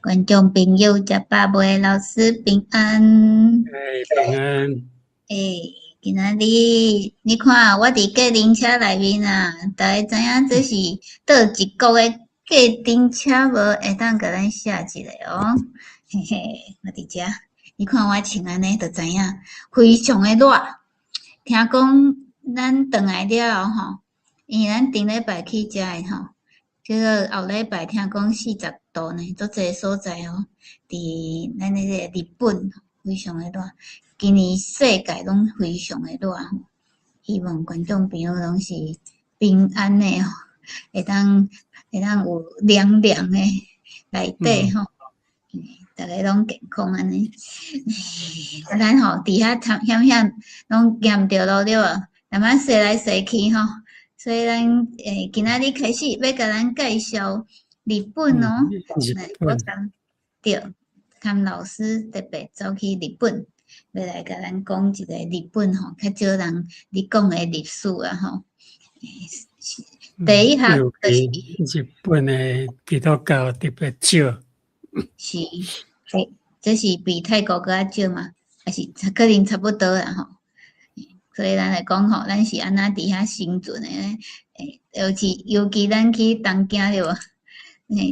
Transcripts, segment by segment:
觀眾朋友，食飽未？老師平安。哎，平安。欸，今仔日你看，我佇計程車內面啊，大家知影這是佗一國的計程車無？會當共咱寫一下哦。嘿嘿，我佇遮，你看我穿按呢，就知影非常的熱。聽講咱轉來了後吼，因為咱頂禮拜去遮的吼，這個後禮拜聽講40度呢，足濟所在哦，佇咱彼個日本非常的熱。今年世界攏非常的熱吼，希望觀眾朋友攏是平安的吼，會當有涼涼的內底吼，逐家攏健康按呢。啊，咱吼佇遐險險攏踮著囉對無？慢慢踅來踅去吼，所以咱今仔日開始欲共咱介紹日本哦。日本。對，參老師特別走去日本，欲來共咱講一個日本吼，較少人咧講的歷史啊吼。第一項就是日本的基督教特別少。是，這是比泰國閣較少嗎？還是可能差不多啦吼。所以咱來講吼，咱是按怎佇遐生存的？欸，尤其咱去東京對無？欸，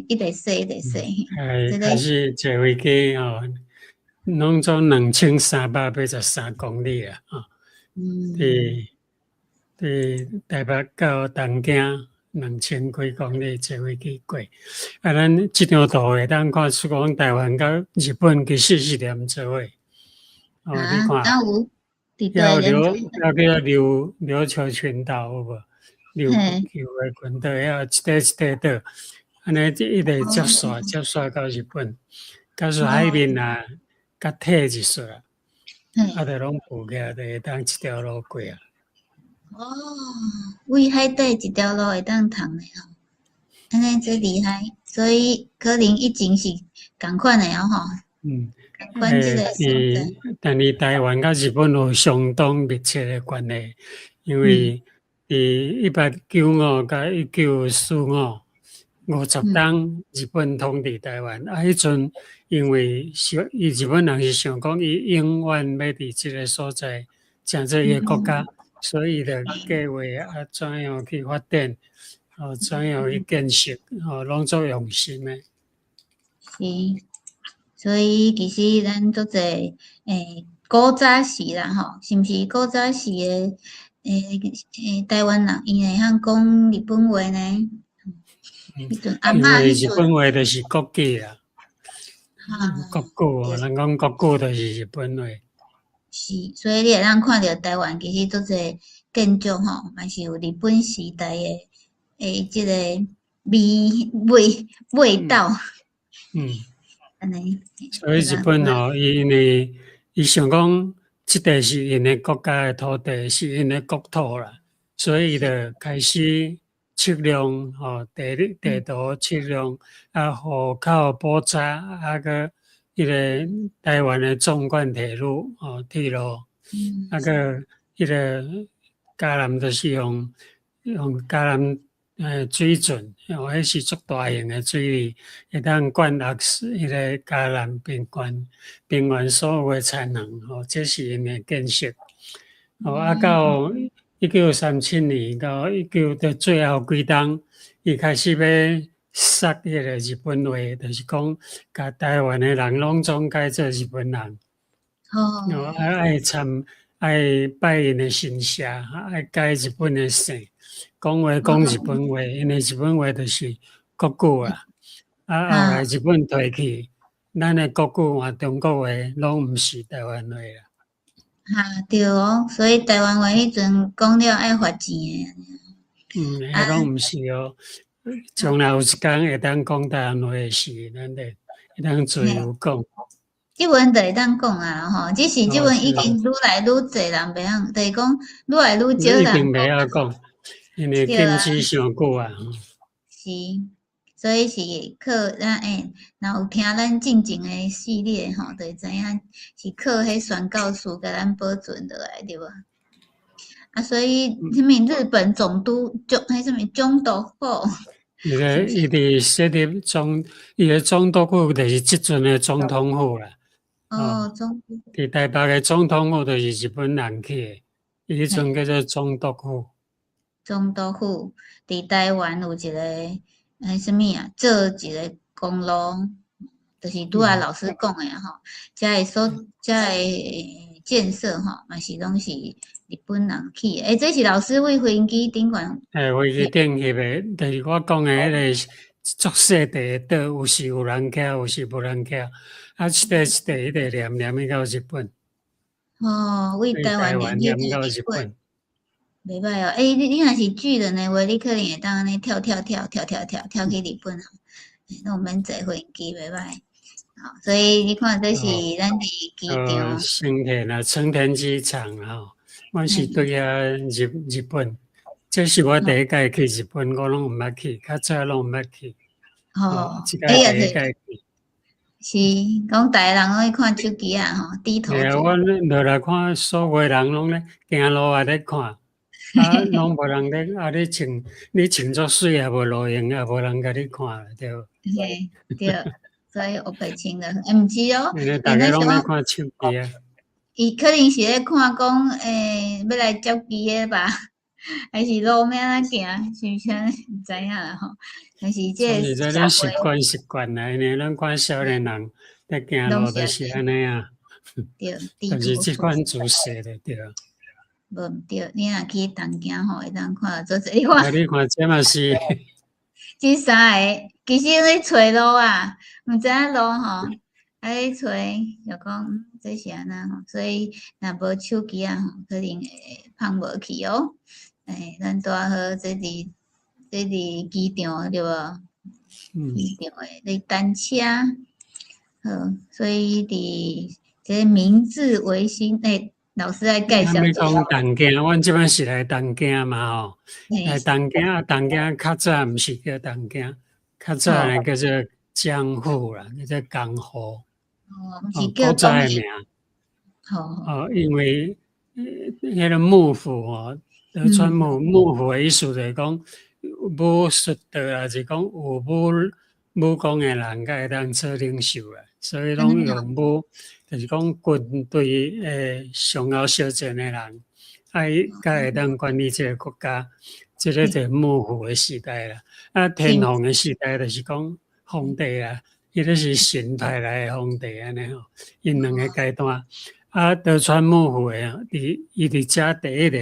一直踅一直踅。哎，開始坐飛機吼，攏總2383公里啊！吼，佇台北到東京2000幾公里坐飛機過。啊，咱這張圖會當看出講台灣佮日本其實是連做伙。哦，你看。敢有？要琉要叫琉琉球群島有無？琉球的群島遐一塊一塊島，按呢一直接線接線到日本，到時海面啊，共退一撮，啊，就攏浮起來，就會當一條路過啊。哦，對海底一條路會當通的吼，按呢這厲害，所以可能以前是仝款的哦吼。仝款這個所在。但是台灣佮日本有相當密切的關係，因為佇1895佮1945 50冬，日本統治台灣，啊，彼陣因為想伊日本人是想講伊永遠欲佇這个所在成做伊的國家，所以就計劃啊怎樣去發展，哦怎樣去建設，哦攏足用心的。是，所以其實咱足濟古早時啦吼，是毋是古早時的台灣人，𪜶會曉講日本話呢？因為日本話就是國語啊，國語，人講國語就是日本話。是，所以你會當看著台灣其實足濟建築吼，嘛是有日本時代的這个味道。按呢。所以日本吼，伊因為伊想講，這塊是𪜶的國家的土地，是𪜶的國土啦，所以伊就開始測量吼地理地圖測量，啊戶口簿冊，啊閣彼个台灣的縱貫鐵路吼鐵路，啊閣彼个嘉南就是用嘉南水圳，哦，彼是足大型的水利，會當灌壓彼个嘉南平原，平原所有的田園吼，這是𪜶的建設。哦，啊到1937年到一九的最後幾冬，伊開始欲殺彼个日本話，就是講共台灣的人攏總改做日本人。哦，啊愛參愛拜𪜶的神社，愛改日本的姓，講話講日本話，因為日本話就是國語啊。啊，後來日本退去，咱的國語換中國話，攏毋是台灣話啦。哈，對哦，所以台灣話彼陣講了愛罰錢的。嗯，彼攏毋是哦。將來有一工會當講台灣話時，咱就會當自由講。這陣就會當講啊吼，只是這陣已經愈來愈濟人袂曉，就是講愈來愈少人。一定袂曉講，因為禁止傷久啊。是，所以是靠咱若有聽咱進前的系列吼，就會知影是靠彼宣教士共咱保存落來，對無？啊，所以啥物日本總督總彼啥物總督府，伊個伊佇設立總，伊的總督府就是這陣的總統府啦。哦，總督。佇台北的總統府就是日本人起的，伊彼陣叫做總督府。總督府佇台灣有一個彼啥物啊，做一個公路，就是拄仔老師講的吼，遮个所遮个建設吼，嘛是攏是日本人起的。欸，這是老師佇飛機頂懸。欸，飛機頂翕的，就是我講的彼個足細塊的島，有時有人徛，有時無人徛。啊，一塊一塊彼個連連去到日本。哦，為台灣連去到日本。袂歹哦，欸，你若是巨人的話，你可能會當按呢跳跳跳跳跳跳跳去日本啊，攏毋免坐飛機，袂歹。好，所以你看，這是咱佇機場。成田啊，成田機場吼，我是對遐入日本，這是我第一擺去日本，我攏毋捌去，較早攏毋捌去。哦，這擺第一擺去。是，講逐个人攏去看手機啊，吼，低頭。對啊，我落來看，所有人攏咧行路也咧看。啊，攏無人咧，啊！你穿足媠也無路用，也無人共你看，對。嘿，對，所以烏白穿的，欸，毋是哦。因為逐家攏咧看手機啊。伊可能是咧看講，欸，欲來接機的吧，還是路欲按怎行，是毋是按呢？毋知影啦吼。但是這個是咱習慣習慣啦，因為咱看少年人咧行路就是按呢啊。對，就是這款姿勢的對。無毋對，你若去東京吼，會當看做濟。你看，你看這嘛是。這三个其實咧揣路啊，毋知影路吼，啊咧揣就講這是按怎吼，所以若無手機啊吼，可能會放無去哦。欸，咱拄仔好這佇機場對無？機場的咧等車，好，所以佇這明治維新欸。老師來介紹。欲講東京，阮這擺是來東京嘛吼，來東京啊，東京較早毋是叫東京，較早呢叫做江戶啦，叫做江戶。哦，毋是叫古早的名。哦，因為彼个幕府吼，德川幕府的意思就是講武術的，抑是講有武功的人，才會當做領袖啦，所以攏用武。就是講軍隊的上𠢕相戰的人，愛才會當管理這个國家，這个就是幕府的時代啦。啊，天皇的時代就是講皇帝啊，彼个是神派來的皇帝按呢吼。𪜶兩个階段，啊，德川幕府的佇伊佇遮第一個，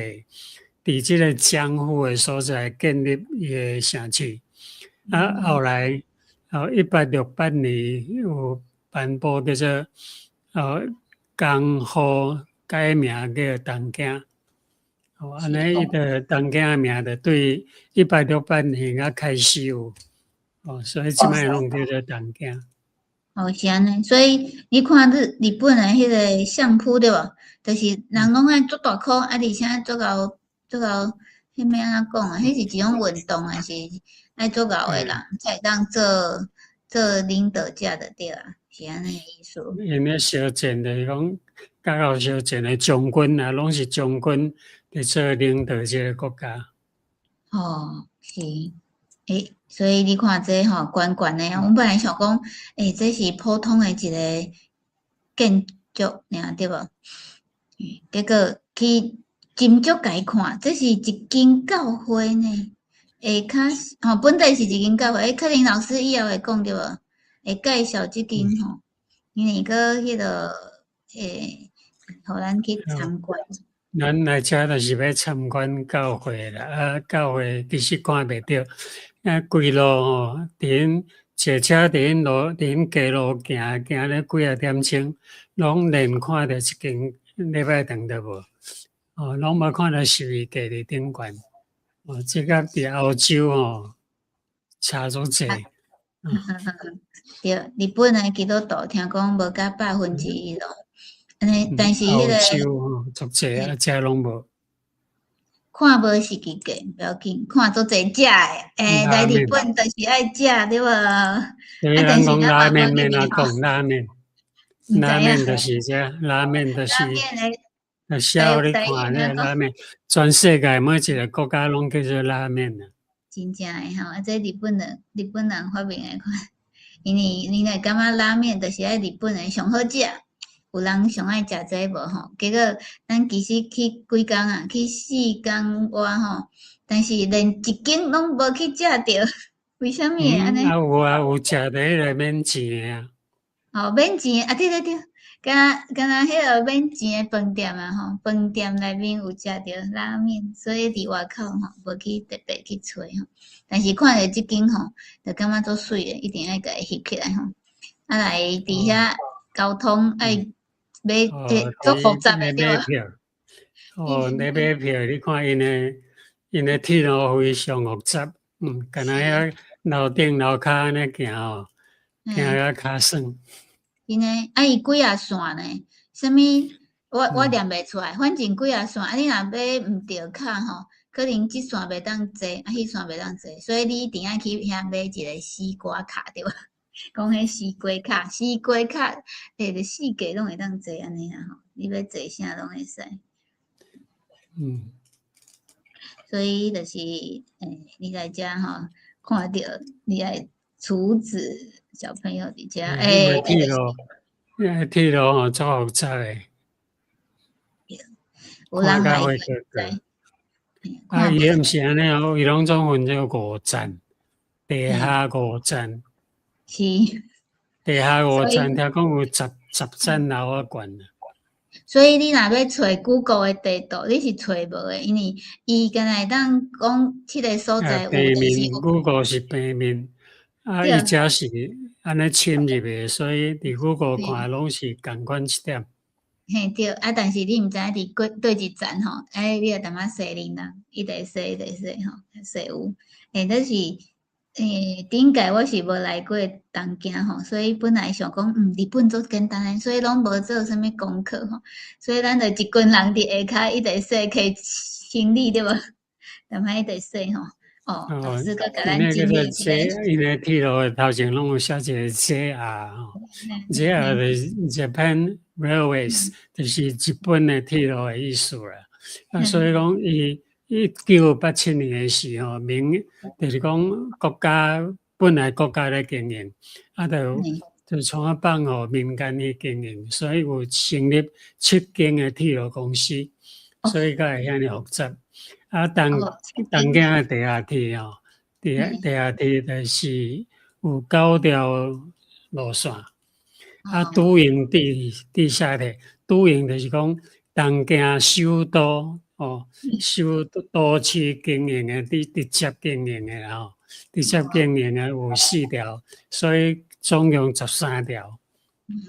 佇這个江戶的所在建立伊的城市。啊，後來哦，1868年有頒布叫做江戶改名叫東京，哦，按呢伊就東京的名就對1868年才開始有，哦，所以這擺攏叫做東京。哦，是按呢，所以你看日本的彼个相撲對無？就是人攏愛足大箍，啊，而且足𠢕足𠢕，彼欲按怎講啊？彼是一種運動，還是愛足𠢕的人才會當做領導者就對啊，是按呢意思。𪜶咧相戰就是講，較𠢕相戰的將軍啊，攏是將軍佇做領導這个國家。哦，是，欸，所以你看這吼懸懸的，阮本來想講，欸，這是普通的一个建築爾對無？結果去斟酌共伊看，這是一間教會呢。下跤吼，本來是一間教會，欸，可能老師以後會講對無？會介紹這間吼，因為閣彼个會，予咱去參觀。咱來遮就是欲參觀教會啦，啊，教會其實看袂著，啊，規路吼，佇𪜶坐車佇𪜶路，佇𪜶街路行行咧幾仔點鐘，攏連看著一間禮拜堂都無，哦，攏無看著十字架佇頂懸，哦，這個佇歐洲吼差足濟。對，日本的基督徒聽講無甲1/1咯，按呢，但是彼个歐洲吼足濟啊，遮攏無。看無十字架毋要緊，看足濟食的，欸，來日本就是愛食對無？所以咱講拉麵，免怎講拉麵，拉麵就是這，拉麵就是。那痟你看那拉麵，全世界每一个國家攏叫做拉麵啊。真真正的吼，啊，這日本人發明的款，因為你若感覺拉麵就是愛日本的上好食，有人上愛食這無吼？結果咱其實去幾工啊，去4工外吼，但是連一間攏無去食著，為啥物會按呢？啊有啊，有食著彼个免錢的啊。哦，免錢啊，對對對，敢若敢若彼个免錢的飯店啊吼，飯店內面有食著拉麵，所以佇外口吼無去特別去揣吼。但是看著這間吼，就感覺足媠的，一定愛共伊翕起來吼。啊來佇遐交通愛買欸足複雜的對無？買票。哦，咧買票，你看𪜶的鐵路非常複雜，敢若遐樓頂樓跤按呢行吼，行甲跤酸。真的，啊伊幾仔線呢？啥物？我念袂出來，反正幾仔線，啊你若買毋著卡吼，可能這線袂當坐，啊彼線袂當坐，所以你一定愛去遐買一个西瓜卡對無？講彼西瓜卡，西瓜卡，欸，就四界攏會當坐按呢啊吼，你欲坐啥攏會使。所以就是，欸，你來遮吼，看著你愛阻止小朋友佇遮，欸，鐵路，遐鐵路吼足複雜的。有人來啊，伊毋是按呢哦，伊攏總分做五站，地下五站。是。地下五站，聽講有10站樓仔懸。所以你若欲揣 Google 的地圖，你是揣無的，因為伊敢若會當講這个所在有。平面，Google 是平面，啊，伊遮是按呢深入的，所以佇 Google 看攏是仝款一點。嘿對，啊，但是你毋知影佇幾佗一層吼，哎，你有淡仔細恁啦，一直踅一直踅吼，踅有，欸，但是，欸，頂屆我是無來過東京吼，所以本來想講，日本足簡單的，所以攏無做啥物功課吼，所以咱就一群人佇下跤一直踅提行李對無？淡仔一直踅吼，哦，老師閣共咱整理一下。𪜶的鐵路的頭前攏有寫一個 JR 吼，JR 就是 Japan Railways，就是日本的鐵路的意思啦。啊，所以講伊1987年的時候，民就是講國家本來國家咧經營，啊，就創啊放予民間去經營，所以有成立七間的鐵路公司，所以才會遐爾複雜。啊，東京的地下鐵吼，地下鐵就是有九條路線，啊，都營地下鐵，都營就是講東京首都哦，首都市經營的，直接經營的啦吼，直接經營的有四條，所以總共13條，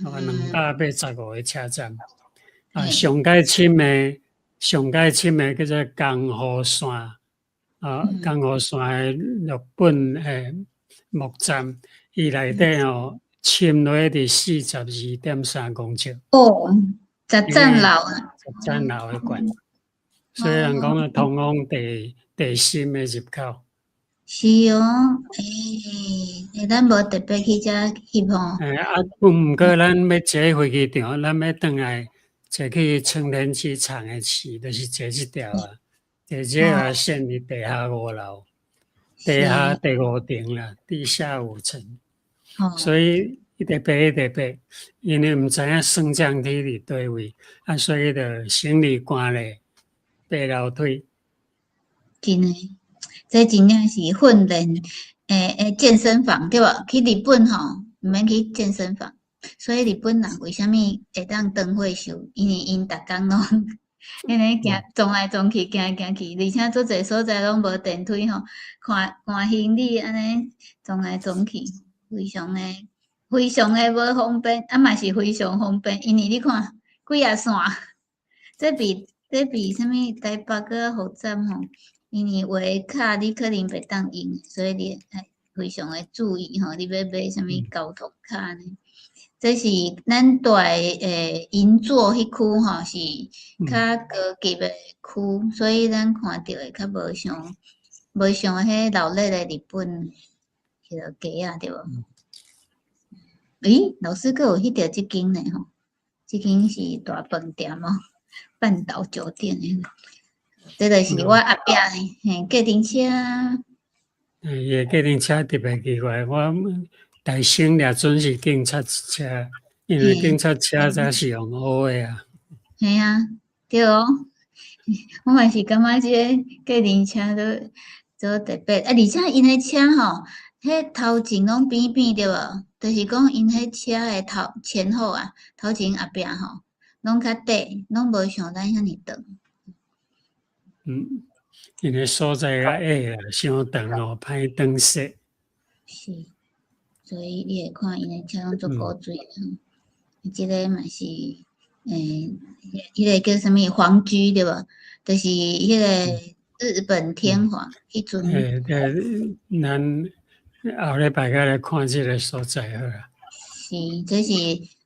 哦，285個車站。啊，上蓋深的叫做江戶線，啊，江戶線的六本的木站，伊內底吼深落佇42.3公尺。哦，10層樓啊！ 10層樓的懸，所以人講啊，通往地心的入口。是哦，欸，咱無特別去遮翕吼。欸，啊，毋過咱欲坐飛機場，咱欲轉來坐去成田機場的時，就是坐這條啊，坐這條線佇地下五樓，地下第五層啦，地下五層。所以一直爬一直爬，因為毋知影升降梯佇佗位，啊，所以就行李搬咧爬樓梯。真的，這真正是訓練，欸欸，健身房對無？去日本吼，毋免去健身房，所以日本人為啥物會當長歲壽？因為𪜶逐工攏按呢行，撞來撞去，行來行去，而且足濟所在攏無電梯吼，看搬行李按呢撞來撞去，非常的非常的無方便，啊嘛是非常方便，因為你看幾仔線，這比啥物台北閣較複雜吼。因為有的卡你可能袂當用，所以你愛非常的注意吼，你欲買啥物交通卡呢？這是咱住的銀座彼區吼，是較高級的區，所以咱看著的較無像彼鬧熱的日本彼个街仔對無？欸，老師閣有翕著這間呢吼，這間是大飯店哦，半島酒店的。這就是我後壁呢，嘿，計程車。伊的計程車特別奇怪，我台星掠準是警察車，因為警察車才是用烏的啊。嘿啊，對哦，我嘛是感覺這個計程車都足特別，啊，而且𪜶的車吼，彼頭前攏扁扁對無？就是講𪜶彼車的頭前後啊，頭前後壁吼，攏較短，攏無像咱遐爾長。嗯，𪜶的所在較矮啦，傷長哦，歹擋勢。是，所以你會看𪜶的車攏足古錐的吼。這个嘛是，彼个叫啥物皇居對無？就是彼個日本天皇彼陣。欸，對，咱後禮拜閣來看這个所在好啦。是，這是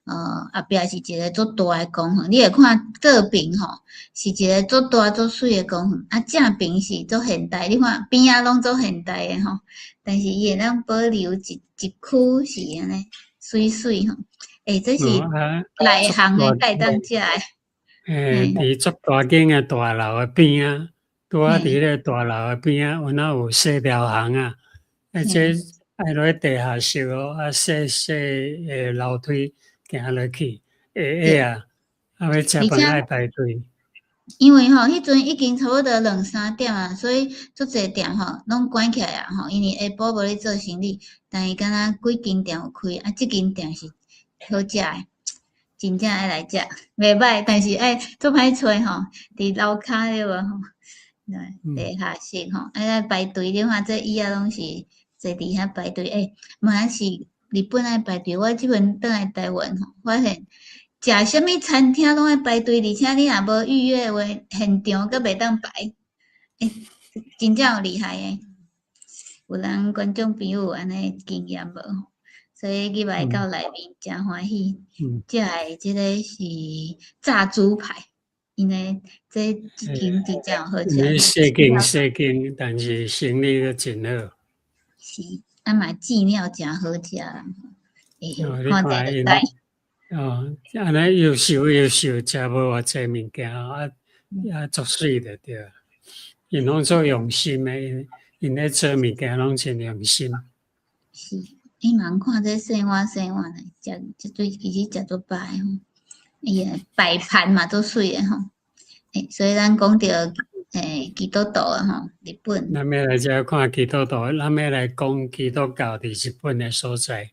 後壁是一个足大的公園，你會看倒爿吼，是一个足大足媠的公園，啊正爿是足現代，你看邊仔攏足現代的吼，但是伊會當保留一區是按呢媠媠吼，欸，這是內行的才會當食的。欸，佇足大間的大樓的邊仔，拄仔佇彼个大樓的邊仔，有哪有細條巷仔，啊，這愛落去地下室哦，啊，細細的樓梯行落去，會矮啊，啊，欲食飯愛排隊。因為吼，彼陣已經差不多兩三點啊，所以足濟店吼攏關起來啊吼，因為下晡無咧做生理，但是敢若幾間店有開，啊，這間店是好食的，真正愛來食，袂䆀，但是愛足歹揣吼，佇樓跤對無吼？地下室吼，啊，愛排隊，你看這椅仔攏是坐佇遐排隊，欸，嘛是日本愛排隊，我這擺轉來台灣吼，發現食啥物餐廳攏愛排隊，而且你若無預約的話，現場閣袂當排，欸，真正有厲害的。有人觀眾朋友有按呢經驗無？所以入來到內面誠歡喜。食的這个是炸豬排，因為這這間真正好食。細間細間，但是生意閣真好。是，啊嘛飼料誠好食。欸，看者就知。哦，按呢又瘦又瘦，食無偌濟物件，啊啊足媠就對。𪜶攏足用心的，𪜶咧做物件攏真用心。是，你茫看這細碗細碗的，食這對其實食足飽的吼。伊的擺盤嘛足媠的吼。欸，所以咱講著基督徒啊吼，日本。咱欲來遮看基督徒，咱欲來講基督教佇日本的所在，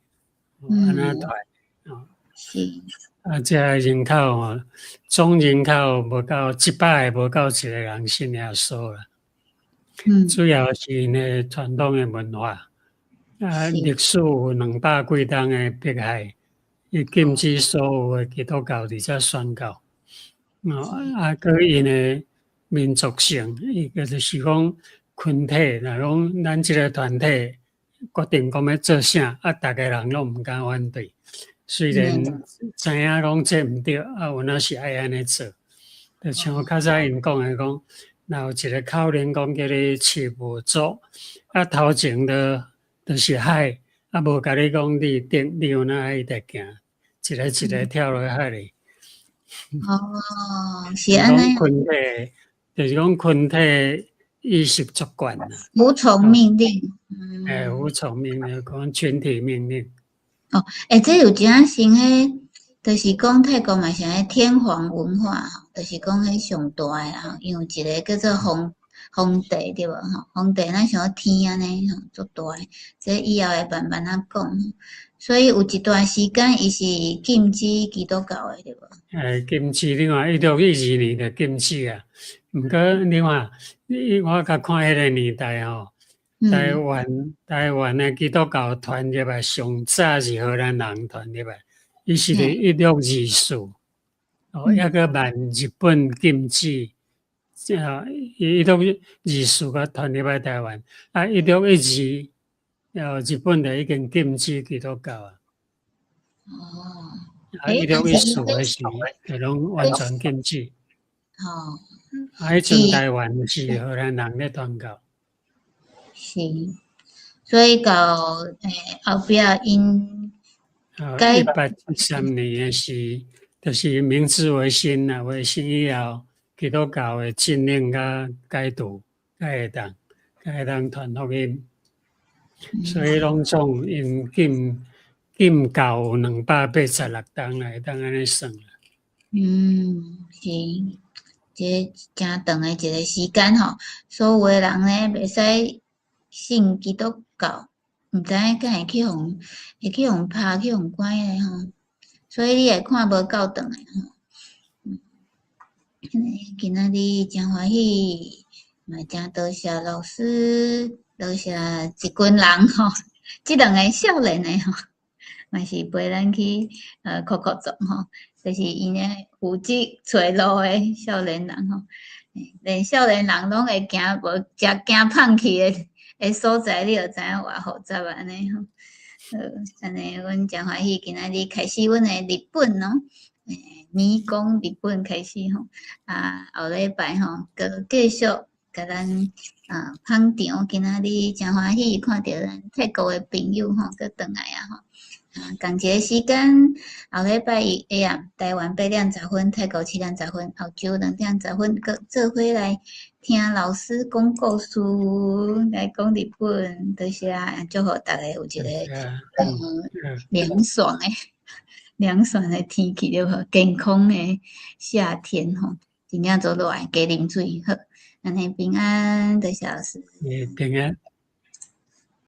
按怎傳？是。啊，這人口吼，總人口無夠100個，無夠一個人信耶穌啦。主要是𪜶的傳統的文化，啊，歷史有200幾冬的迫害，伊禁止所有的基督教佇遮宣教。哦，啊，閣𪜶的民族性，伊個就是講群體，若講咱這個團體決定講欲做啥，啊，逐个人攏毋敢反對。雖然知影講這毋對，啊，有影是愛按呢做。就像較早𪜶講的講，若有一個口令講叫你飼無足，啊，頭前就是海，啊，無共你講你頂，你有影愛直行，一个一个跳落海裡。哦，是按呢。群體，就是講群體意識足懸啦。服從命令。欸，服從命令，講群體命令。哦，欸，這有一仔像彼，就是講泰國嘛是按呢天皇文化吼，就是講彼上大的啦吼，因為有一個叫做皇帝對無吼？皇帝若像天按呢吼，足大的，這以後會慢慢仔講。所以有一段時間伊是禁止基督教的對無？欸，禁止你看1612年就禁止啊。毋過你看，我較看彼個年代吼。台灣的基督教傳入來上早是荷蘭人傳入來，伊是佇1624，哦，抑閣慢日本禁止，啊，1624才傳入來台灣，啊，1612，哦，日本就已經禁止基督教啊。哦。啊，1614的時就攏完全禁止。哦。啊，彼陣台灣是荷蘭人咧傳教。是，所以到後壁𪜶 1873年的時，就是明治維新啊，維新以後，基督教的禁令佮解除，才會當傳福音。所以攏總𪜶禁禁教有286冬來當按呢算。嗯，是，這誠長的一個時間吼，所有的人呢，袂使信基督教，毋知影敢會去予拍去予關咧吼，所以你會看無夠長的吼。今仔日誠歡喜，嘛誠多謝老師，多謝一群人吼，這兩个少年的吼，嘛是陪咱去擴擴總吼，就是𪜶咧負責揣路的少年人吼，連少年人攏會驚無誠驚胖去的所在，你就知影偌複雜按呢吼。好，按呢阮誠歡喜，今仔日開始阮的日本哦，迷宮日本開始吼，啊後禮拜吼，閣繼續共咱捧場。今仔日誠歡喜看著咱泰國的朋友吼，閣轉來啊吼。啊，仝一个時間，後禮拜一下暗，台灣8點10分，泰國7點10分，澳洲2點10分，閣做伙來聽老師講故事，來講日本，多謝，祝福大家有一个涼爽的天氣對無？健康的夏天吼，真正做熱，加啉水好，按呢平安，多謝老師。平安。